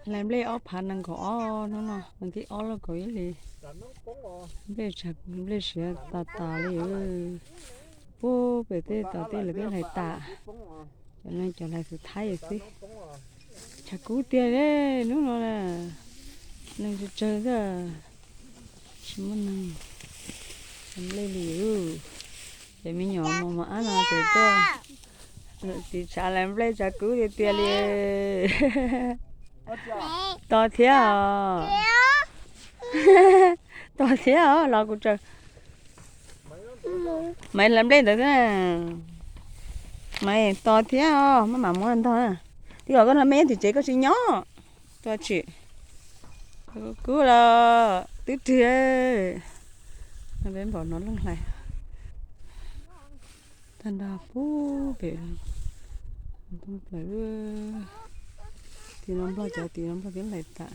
Hlais nplej ob phav nees nkaum ob hnub no, vas thib ob loj kaum ib hlis. Nplej, nplej siav tas tas li. Puag pem tej tom tej lawv twb hlais tas. Cov no cov hlais xwm thaib xwb. Tshav kub tiag li hnub no na. Neeg tsawg tsawg xwb, tsis muaj neeg hlais nplej li. Ces me nyuam mos mos ab no ces tuaj tiv tshav hlais nplej, tshav kub tiag tiag li. Tos thiab os. Tos thiab os, los kuv tsaws. Maiv hlais nplej ntawd xwb na. Maiv tos thiab os, maj mam muab ntog na. Twb kom koj nrog meb nyob tim tsev koj tsis nyob. Tua tshim. Kub los twb rwg. Peb npaum no looj hlais. Tag nrho puag pem. Tim no nplog, cov tim no nplog twb hlais tas.